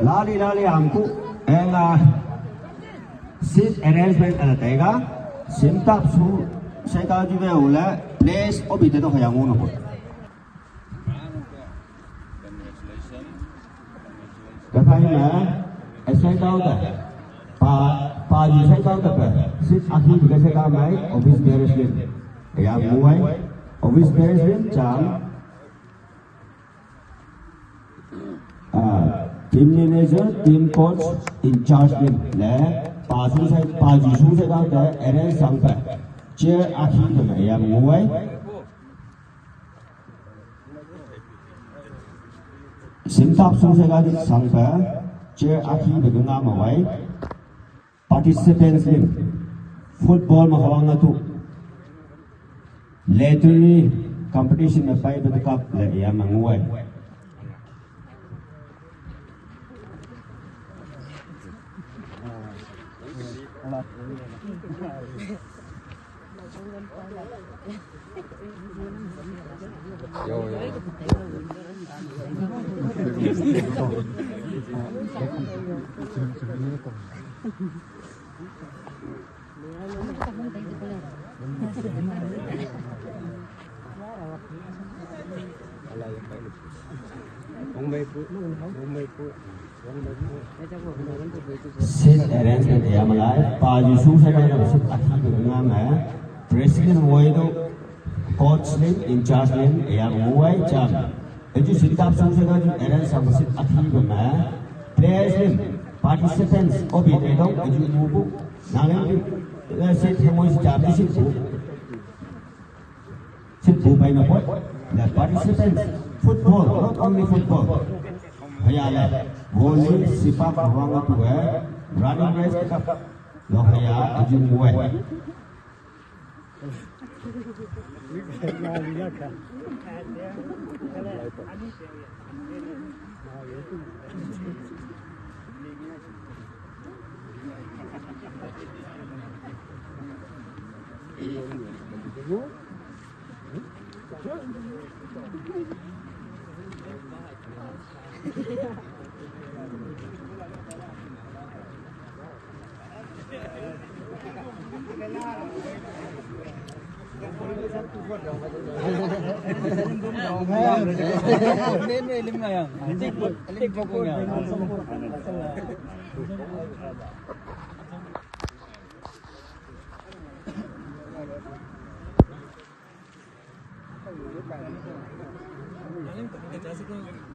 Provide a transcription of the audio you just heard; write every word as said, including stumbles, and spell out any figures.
Lali lali amku enga seat arrangement ala tega. Simtap su seka juve ula place obite to hayang uno ko. Kapai na esai kau ta pa pa ju sai kau ta pa seat akhi bika sai kau mai office bearers lim. Ya muai office bearers lim cham. Ah, team manager, team coach, in charge team le pa sung sai pa ji sung sai kau te arrange sang pa chair akhi te ma ya muai. Simtap sung sai kau te sang pa chair akhi te nga ma wai. Participants lim football ma hawang atu lottery competition na pai ba cup le ya manguai. Seat arrangement ya malai pa ju sung sai kau ta seat akhi bika nga ma president wai do coach lim in charge lim ya muai cham. Eju simtap sung sai kau arrange sang seat akhi bika ma players lim participants obi te dong eju mubu nang lim seat hemoi jam seat bu. Seat bu pai na poi. The participants, football, not only football. Haya le, volley, sipak, ruang atu eh, running race, cup. Lo haya, ajin muai.